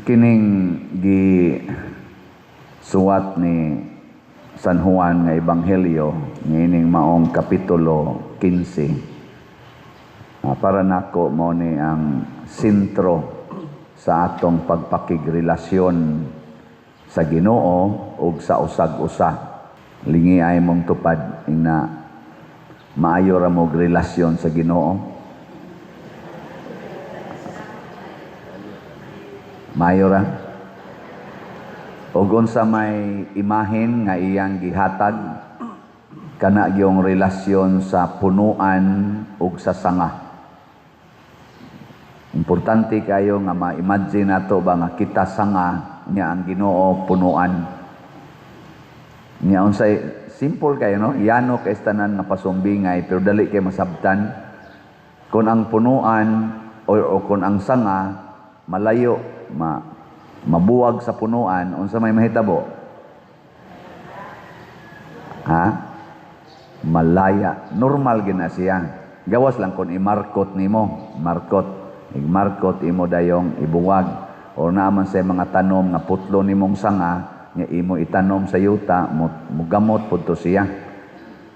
Kining gi suwat ni San Juan nga Ebanghelyo niining maong kapitulo 15. Para nako, mao ni ang sentro sa atong pagpakigrelasyon sa Ginoo ug sa usag-usa. Lingi ay mong tupad ing na maayo ra mo relasyon sa Ginoo. Maayo ra. Ug unsa may imahen nga iyang gihatag? Kana gyung relasyon sa punuan ug sa sanga. Importante kayo nga ma-imagine nato ba nga kita sanga nya ang Ginoo punuan. Nya unsay simple kayo, no? Yano kay tanan nga pasumbingay, pero dali kay masabtan. Kung ang punuan o kung ang sanga malayo mabuwag sa punuan, unsa may mahitabo? Ha? Malaya. Normal gina siya. Gawas lang kung imarkot nimo, markot. Igmarkot imo dayong ibuwag. O naaman sa mga tanom nga putlo nimong sanga nga imo itanom sa yuta, mugamot pud to siya.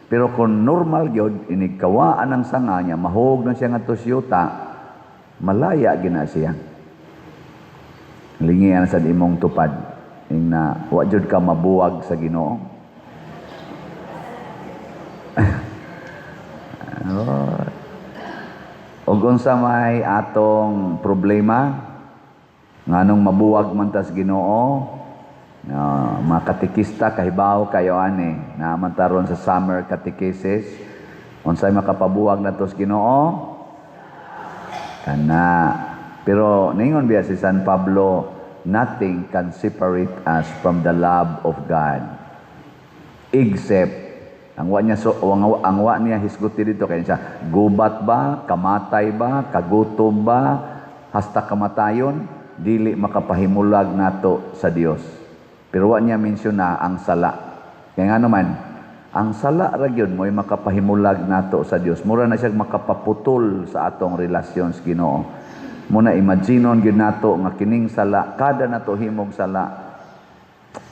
Pero kung normal gyud, inig kawaan ang sanga niya, mahog na siya ngadto sa yuta, malaya gina siya. Lingian sa imong tupad ing na wa jud ka mabuwag sa Ginoo. Oh. Ug unsa may atong problema nganong mabuwag man tas Ginoo? Mga katekista kahibaw kayo ani, naa man ta ron sa summer catechesis. Unsay makapabuwag nato sa Ginoo? Kana. Pero ningon biya si San Pablo, "Nothing can separate us from the love of God." Except ang wa niya, so ang wa niya hisguti dito kay siya gubat ba, kamatay ba, kagutom ba, hasta kamatayon dili makapahimulag nato sa Dios. Pero wa niya mention na ang sala. Kaya nga naman, ang sala ra gyud mo'y makapahimulag nato sa Dios. Mura na siya makapaputol sa atong relasyon sa Ginoo. Muna imaginon gyud nato nga kining sala, kada nato himog sala,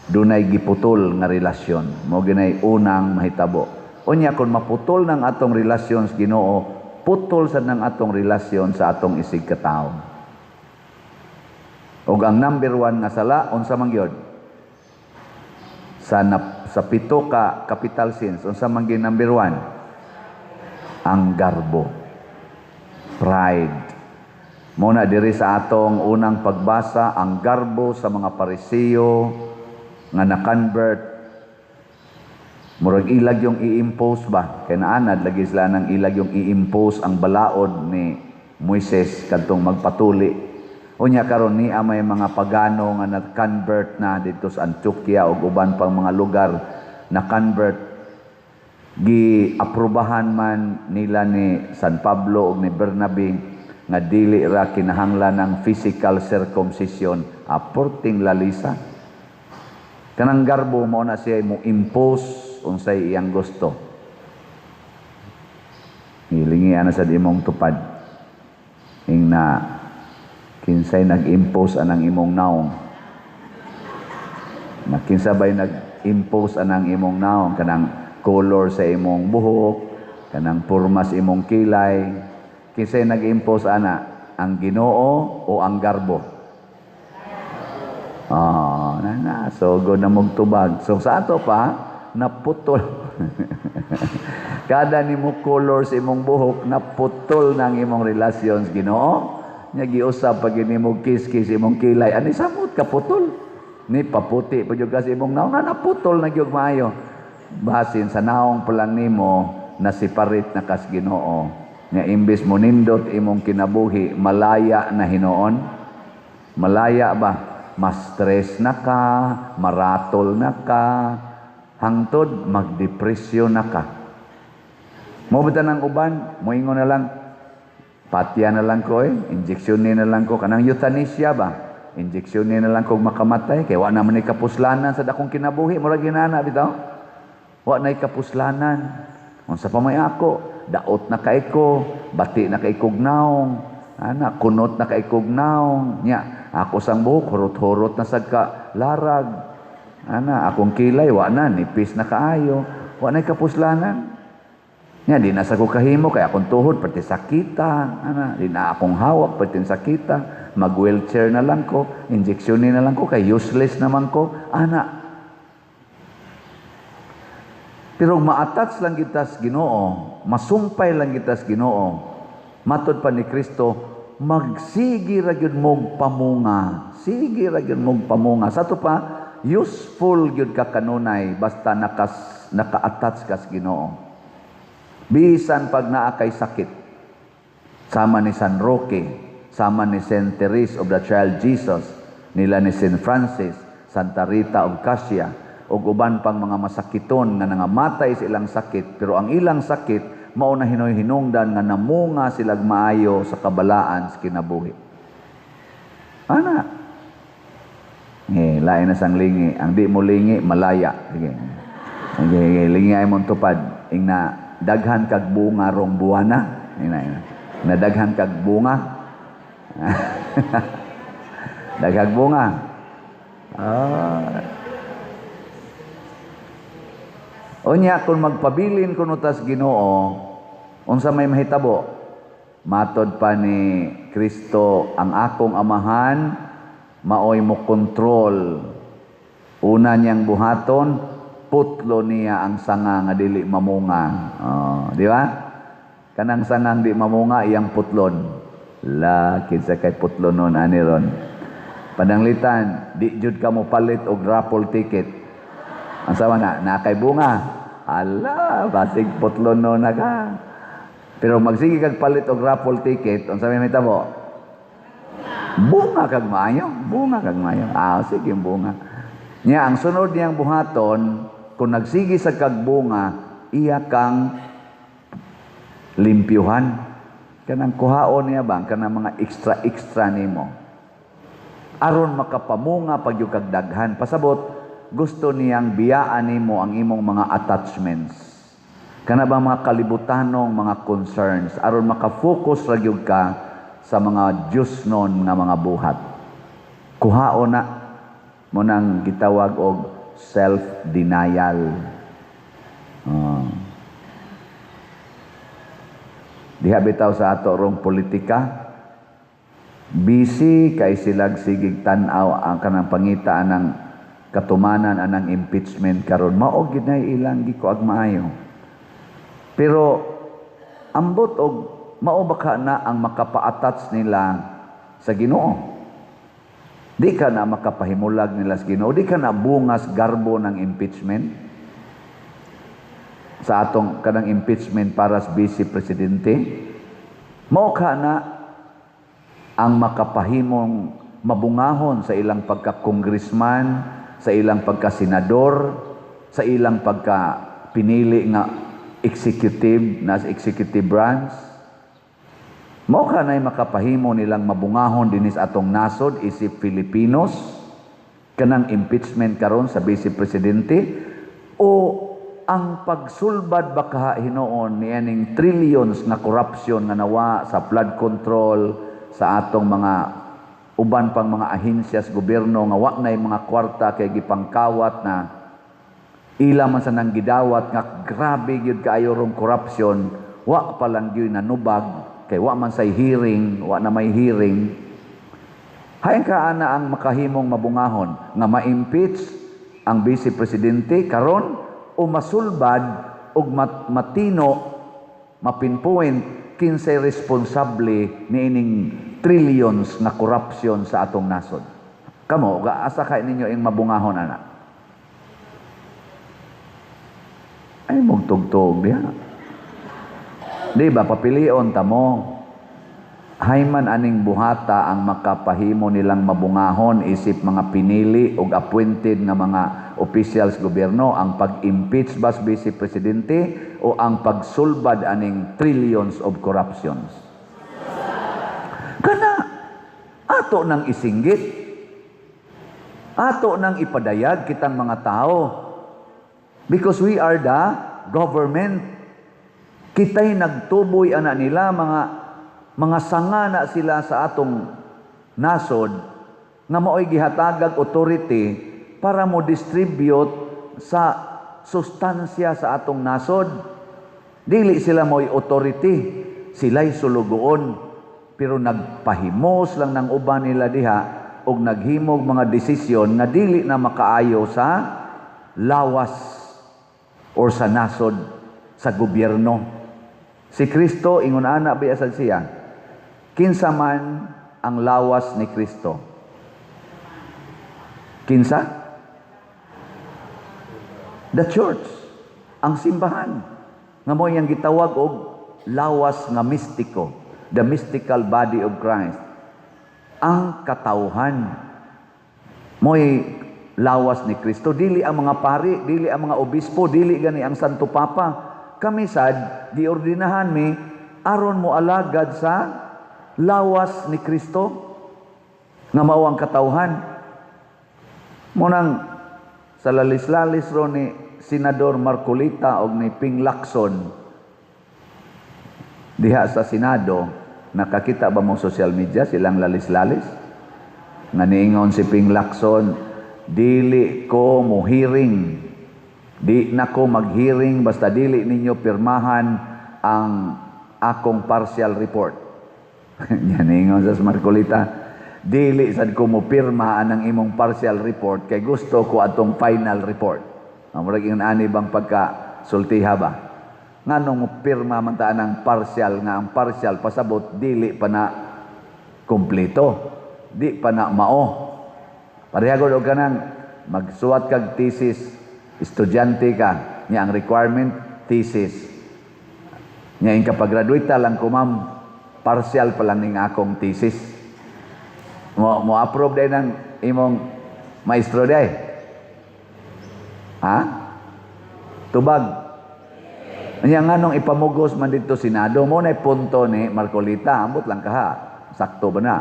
dunay giputol nga relasyon. Mo ginay unang mahitabo. Unya kung maputol ng atong relasyon sa Ginoo, putol sad ng atong relasyon sa atong isig katawo. Ug ang number 1 nga sala, unsa man gyud? Sa pito ka capital sins, unsa man gyud number 1? Ang garbo. Pride. Muna diri sa atong unang pagbasa, ang garbo sa mga Pariseo nga na-convert, murag ilag yung i-impose ba, kay naanad lagi sila nang ilag yung i-impose ang balaod ni Moises kadtong magpatuli. Unya karon niya may mga pagano nga na-convert na dito sa Antioquia ug uban pang mga lugar na convert, gi-aprobahan man nila ni San Pablo ug ni Bernabe nga dili ra kinahanglan ng physical circumcision, aporting lalisa. Kanang garbo mo na siya mo impose unsay iyang gusto. Hilingi ana sa imong tupad ing na kinsay nag-impose anang imong naong, na kinsa bay nag-impose anang imong naong, kanang color sa imong buhok, kanang porma sa imong kilay, kinsay nag-impose ana, ang Ginoo o ang garbo? Ah, na na. So, go na magtubag. So, sa ato pa, naputol. Kada nimo color sa imong buhok, naputol ng imong relasyon sa Ginoo. Nya giusab pag nimo kiss-kiss imong kilay, ani samot ka putol. Ni paputi pa jud ka sa imong naong, na naputol na gyud maayo. Basin sa naong pa lang nimo na separate na kas Ginoo. Nga imbes mo nindot imong kinabuhi, malaya na hinuon. Malaya ba? Mas-stress na ka, maratol na ka, hangtod magdepresyon na ka. Mo ba ng uban, moingon na lang, patya na lang ko eh, injeksyon ni na lang ko, kanang euthanasia ba? Injeksyon ni na lang ko makamatay, kay wa naman ni kapuslanan sa dakong kinabuhi, murag ginana bitaw. Wa na'y kapuslanan. Unsa pa may ako, daot na kay ko, bati na kay kog naong, ana, kunot na kay kog naong, nya. Ako sang buhok, hurot-hurot na sad ka larag. Ana, akong kilay, wa na, nipis na kaayo. Wa na kapuslanan. Nya, di na sa ko kahimo, kay akong tuhod, pati sakita. Ana, di na akong hawak, pati sakita. Mag-wheelchair na lang ko, injeksyonin na lang ko, kay useless naman ko. Ana. Pero ma-attach lang kita sa Ginoo, masumpay lang kita sa Ginoo, matod pa ni Kristo, magsige ra gyud mog pamunga. Sige ra gyud mog pamunga. Sa ato pa, useful gyud ka kanunay basta naka-attach ka sa Ginoo. Bisan pag naa kay sakit, sama ni San Roque, sama ni Saint Therese of the Child Jesus, nila ni Saint Francis, Santa Rita of Cassia, ug uban pang mga masakiton nga nangamatay sa ilang sakit, pero ang ilang sakit mao na hinoy hinungdan nga namunga silag maayo sa kabalaan sa kinabuhi. Ana. Eh, lain na sang lingi. Ang di mo lingi, malaya. Sige. Sige, sige. Lingi ay mong tupad. Ingna, daghan kag bunga rong buwana. Ingna, ingna. Na daghan kag bunga. Daghang bunga. Ah. Unya kung magpabilin kuno tas Ginoo, unsa may mahitabo? Matod pa ni Kristo, ang akong amahan maoy mo kontrol. Una niyang buhaton, putlo niya ang sanga nga dili mamunga. Oh, di ba? Kanang sangang di mamunga, iyang putlon. La, kinsa kay putlon nun ani ron. Pananglitan, di jud ka mo palit og raffle ticket. Ang sama na, na kay bunga. Ala, basig putlon no na ka. Pero magsige kag palit og raffle ticket, unsa may mahitabo? Bunga kag maayo, bunga kag maayo. Ah, sige bunga. Nya ang sunod niyang buhaton, kung nagsige sa kag bunga, iya kang limpyuhan. Kanang kuhaon niya ba kanang mga extra extra nimo. Aron makapamunga pag kag daghan. Pasabot, gusto niyang biyaan nimo ang imong mga attachments. Kana ba mga kalibutanong mga concerns aron maka-focus ra gyud ka sa mga Diyos nun nga mga buhat. Kuhaon na mo nang gitawag og self-denial. Diha bitaw sa ato rong politika, busy kay silag sigig tan-aw ang kanang pangita anang katumanan anang impeachment karon, mao gid nay ilang gikuag maayo. Pero ambot og mao ba ka na ang makapa-attach nila sa Ginoo? Di ka na makapahimulag nila sa Ginoo, di ka na bungas garbo ng impeachment sa atong kanang impeachment para sa vice presidente. Mao ka na ang makapahimong mabungahon sa ilang pagka-congressman, sa ilang pagka-senador, sa ilang pagka-pinili nga executive, na sa executive branch. Mao ka na'y makapahimo nilang mabungahon dinis atong nasod isip Filipinos kanang impeachment karon sa vice presidente, o ang pagsulbad baka hinuon ni aning trillions nga corruption nga nawa sa flood control, sa atong mga uban pang mga ahensiya sa gobyerno nga wa nay mga kwarta kay gipangkawat na ila man sa nang gidawat nga grabe gyud kaayo rong corruption, wa pa lang gyud nanubag kay wa man say hearing, wa na may hearing. Hain ka ana ang makahimong mabungahon nga ma-impeach ang vice presidente karon o masulbad og matino mapinpoint kinsay responsable niining trillions na corruption sa atong nasod? Kamo, asa kay ninyo ing mabungahon ana? Ay mugtugtog diha. Di ba papilion ta mo? Hayman aning buhata ang makapahimo nilang mabungahon isip mga pinili og appointed nga mga officials gobyerno, ang pag-impeach ba sa vice presidente o ang pagsulbad aning trillions of corruptions? Kana ato nang isinggit, ato nang ipadayag kitang mga tao, because we are the government. Kita'y nagtuboy ana nila, mga sanga na sila sa atong nasod. Nga mao'y gihatagag authority para mo distribute sa sustansya sa atong nasod. Dili sila mo'y authority, sila'y sulugoon. Pero nagpahimos lang ng uban nila diha og naghimog mga desisyon nga dili na makaayo sa lawas or sa nasod, sa gobyerno. Si Kristo, ingon ana biya sad siya. Kinsa man ang lawas ni Kristo? Kinsa? The church, ang simbahan. Nga mao iyang gitawag og lawas nga mistiko, the mystical body of Christ. Ang katawhan mo'y lawas ni Kristo. Dili ang mga pari, dili ang mga obispo, dili gani ang Santo Papa. Kami sad, giordinahan mi aron mo alagad sa lawas ni Kristo nga mao ang katawhan. Munang sa lalis-lalis ro ni Senador Marcoleta og ni Ping Lacson diha sa Senado, nakakita ba mo social media silang lalis-lalis? Nga niingon si Ping Lacson, "Dili ko mo hearing. Di na ko mag-hearing basta dili ninyo pirmahan ang akong partial report." Yan ingon sa Marcoleta. "Dili sad ko mo pirma anang imong partial report kay gusto ko atong final report." Ang murag ingon ani bang pagka sultiha ba? Nganong mo pirma man ta ang partial nga ang partial pasabot dili pa na kompleto? Di pa na mao. Pareha gud og kanang magsuwat kag thesis, estudyante ka, nya ang requirement thesis. Nya ing kapag-graduate lang ko, "Ma'am, partial pa lang ning akong thesis." Mo approve din ng imong maestro day? Ha? Tubag. Nya nganong ipamugos man dito Senado mo na punto ni Marcoleta, ambot lang kaha. Sakto ba na?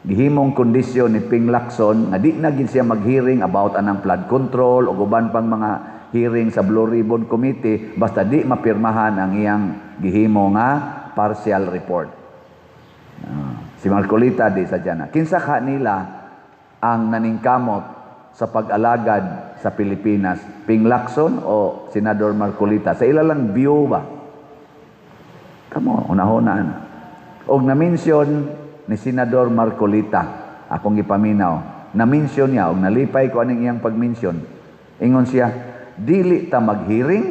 Gihimong kondisyon ni Ping Lacson nga di na gid siya mag-hearing about anang flood control o uban pang mga hearing sa Blue Ribbon Committee basta di mapirmahan ang iyang gihimo nga partial report. Ah, si Marcoleta di sa na. Kinsa ka nila ang naningkamot sa pag-alagad sa Pilipinas? Ping Lacson o Senador Marcoleta? Sa ila lang view ba? Kamo, unahona na. Og na-mention ni Senador Marcoleta, akong gipaminaw, na-mention niya, og nalipay ko aning iyang pag-mention. Ingon siya, "Dili ta mag-hearing."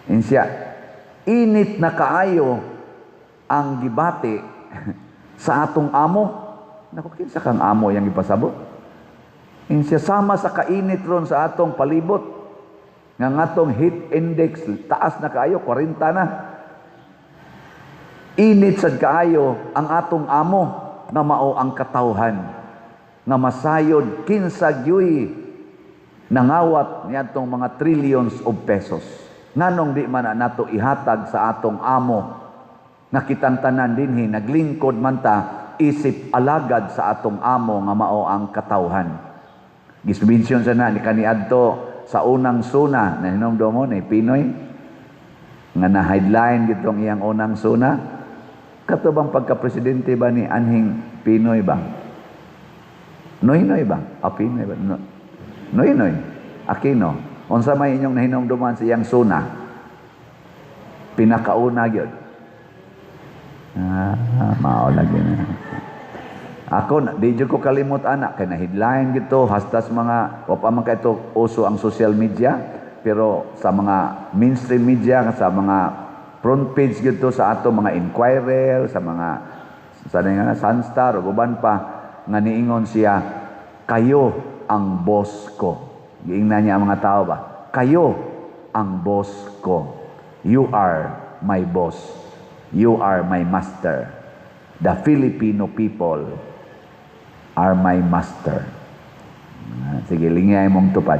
Ingon siya, "Init na kaayo ang gibati sa atong amo." Naku, kinsa kang amo yang ipasabot? Ingon siya, "Sama sa kainit ron sa atong palibot. Nga ngatong heat index taas na kaayo, 40 na. Init sad kaayo ang atong amo nga mao ang katawhan nga masayod kinsa gyuy nangawat niadtong mga trillions of pesos. Nganong di man na nato ihatag sa atong amo nga kitang tanan dinhi naglingkod man ta isip alagad sa atong amo nga mao ang katawhan?" Gismention sa na ni kaniadto sa unang SONA na hinumdum mo ni PNoy nga na headline gitong iyang unang SONA. Kato bang pagka-presidente ba ni anhing PNoy ba? Noynoy ba? Ah, PNoy ba? No. Noynoy. Aquino. Unsa may inyong nahinumduman sa iyang SONA? Pinakauna gyud. Ah, mao lagi na. Ako, di jud ko kalimot ana kay na headline gito hastas mga wa pa man kay to uso ang social media, pero sa mga mainstream media, sa mga front page gito sa ato mga Inquirer, sa mga sa nga Sunstar ug uban pa, nga niingon siya, "Kayo ang boss ko." Giingnan niya ang mga tao ba, "Kayo ang boss ko. You are my boss. You are my master. The Filipino people are my master." Ah, sige, lingay mong tupad.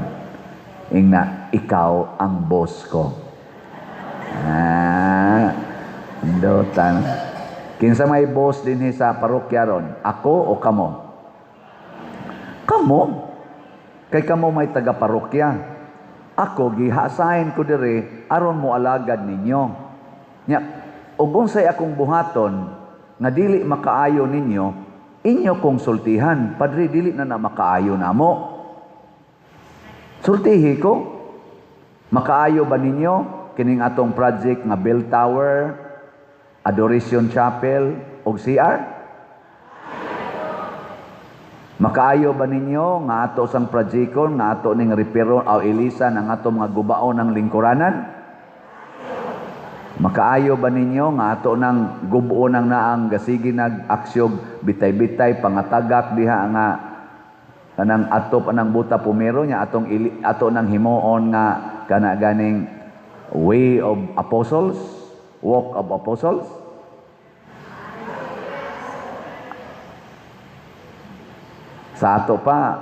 Ingna, "Ikaw ang boss ko." Ah, Indotan. Kinsa may boss dinhi sa parokya ron? Ako o kamo? Kamo. Kay kamo may taga-parokya. Ako gihasahin ko dire aron mo alagad ninyo. Nya ug unsay akong buhaton nga dili makaayo ninyo, inyo kong sultihan. "Padre, dili na na makaayo namo." Sultihi ko. Makaayo ba ninyo kining atong project nga bell tower, Adoration Chapel ug CR? Makaayo ba ninyo nga ato sang projecton nga ato ning repair-on o ilisan ang ato mga gubaon ng lingkuranan? Makaayo ba ninyo nga ato nang gubo nang naang gasigi nag aksyog bitay-bitay pangatagak diha nga kanang atop anang buta pumero nya atong ili, ato nang himuon nga kana ganing Way of Apostles, Walk of Apostles? Sa ato pa,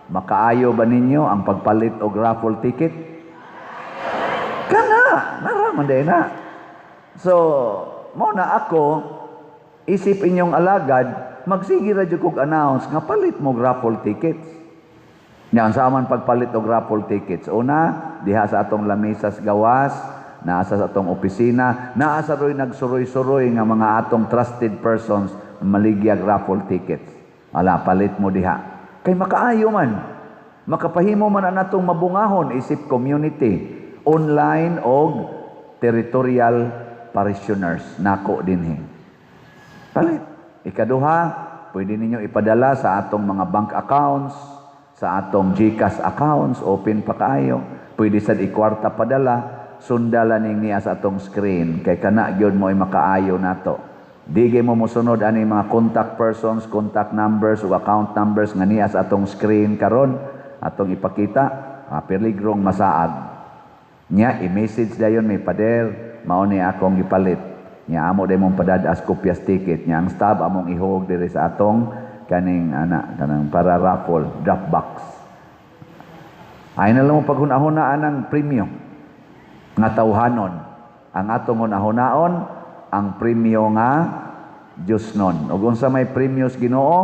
makaayo ba ninyo ang pagpalit og raffle ticket? Kana, naraman din na. So, mo na ako, isip inyong alagad, magsige ra jud kog announce nga palit mo raffle tickets. Nya unsa man pagpalit og raffle tickets? Una, diha sa atong lamisas gawas, naa sa atong opisina, naa sa roy nagsuroy-suroy nga mga atong trusted persons maligyag raffle tickets. Ala, palit mo diha. Kay makaayo man. Makapahimo man ang atong mabungahon isip community, online og territorial parishioners nako dinhi. Palit. Ikaduha, pwede ninyo ipadala sa atong mga bank accounts, sa atong GCash accounts, open pa kaayo. Pwede sad ikwarta padala, sundala ning niya sa atong screen kay kana gyud mo ay makaayo nato. Di gyud mo mosunod ani mga contact persons, contact numbers ug account numbers nga niya sa atong screen karon atong ipakita, peligrong masaag. Nya i-message dayon may, "Pader, mao ni akong gipalit." Nya amo day mong padad-as kopyas ticket. Nya ang staff among ihog diri sa atong kaning ana kanang para raffle drop box. Ay na lang mo paghuna-hunaan ang premyo nga tawhanon. Ang atong hunahunaan ang premyo nga Diyos nun. Ug unsa may premyo sa Ginoo,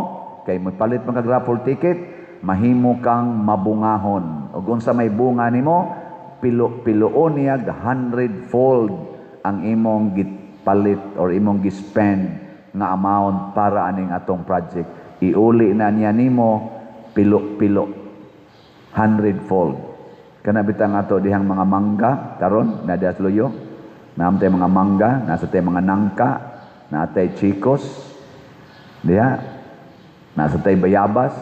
kay mopalit man kag raffle ticket, mahimo kang mabungahon. Ug unsa may bunga nimo, pilo-piloon niyag hundredfold ang imong gipalit or imong gispend nga amount para aning atong project. Iuli na niya nimo pilo-pilo, hundredfold. Kana bitang ato dihang mga mangga karon na diha sa Luyo. Naam tay mga mangga, nasa tay mga nangka, natay chikos. Diha. Nasa tay bayabas.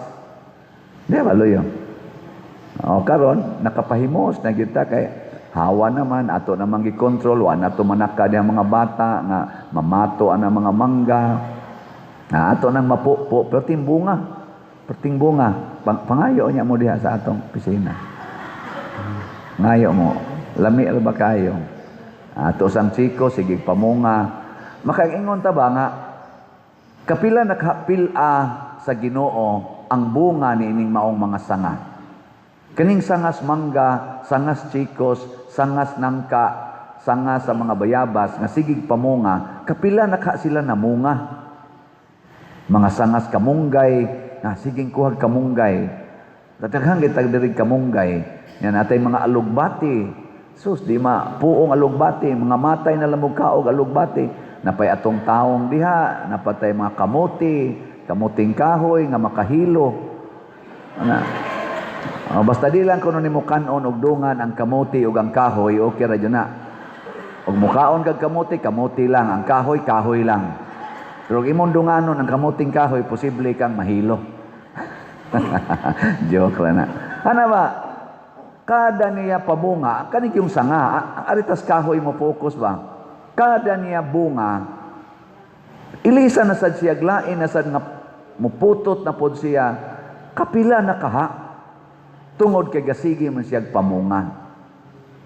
Diha ba, Luyo? O karon nakapahimos na kita kay hawa naman ato namang gikontrol, wa na to manaka diha mga bata nga mamato ang mga mangga. Na ato nang mapupo perting bunga. Perting bunga. Pangayo niya mo diha sa atong opisina. Ngayo mo, lami ra ba kayo? Ato sang chiko sige pamunga. Makaingon ta ba nga kapila nakapil-a sa Ginoo ang bunga niining maong mga sanga? Kaning sangas mangga, sangas chikos, sangas nangka, sanga sa mga bayabas nga sigig pamunga, kapila naka sila namunga. Mga sangas kamunggay, nga siging kuhag kamunggay. Daghan kitag diri kamunggay. Yan atay mga alugbati. Sus, di ma puong alugbati, mga matay na lamog kaog alugbati. Napay atong taong diha, napatay mga kamuti, kamuting kahoy nga makahilo. Ana. Oh, basta di lang kuno nimo kan-on og dungan ang kamuti ug ang kahoy, okay ra jud na. Og mukaon kag kamuti, kamuti lang, ang kahoy, kahoy lang. Pero og imong dunganon ang kamuting kahoy, posible kang mahilo. Joke ra na. Ana ba? Kada niya pabunga, kaning yung sanga, ang aritas kahoy mo focus ba? Kada niya bunga, ilisa na sad siya, glain na sad nga muputot na pod siya, kapila na kaha, tungod kay gasigi man siya pamunga.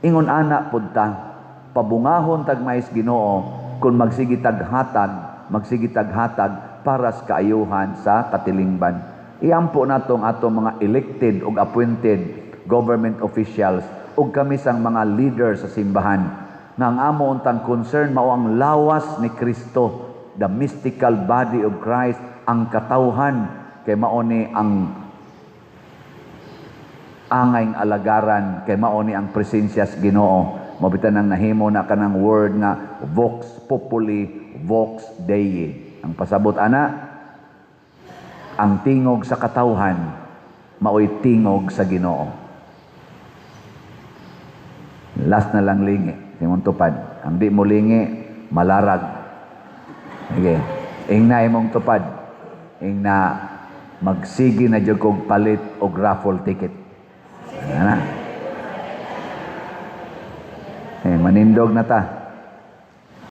Ingon ana pod ta, pabungahon tag mais Ginoo kung magsige tag hatag, magsige tag hatag para sa kaayuhan sa katilingban. Iampo natong atong mga elected ug appointed government officials ug kami sang mga leader sa simbahan nga ang amo untang concern mao ang lawas ni Kristo, the mystical body of Christ, ang katawhan, kay mao ni ang angayng alagaran, kay mao ni ang presensya sa Ginoo. Mao bitan ang nahimo na kanang word nga vox populi vox Dei. Ang pasabot ana, ang tingog sa katawhan maoy tingog sa Ginoo. Last na lang, lingi. Imong tupad. Ang di mo lingi, malarag. Sige. Ingna imong tupad. Ingna, magsige na jud kog palit og raffle ticket. Ana. Eh, manindog na ta.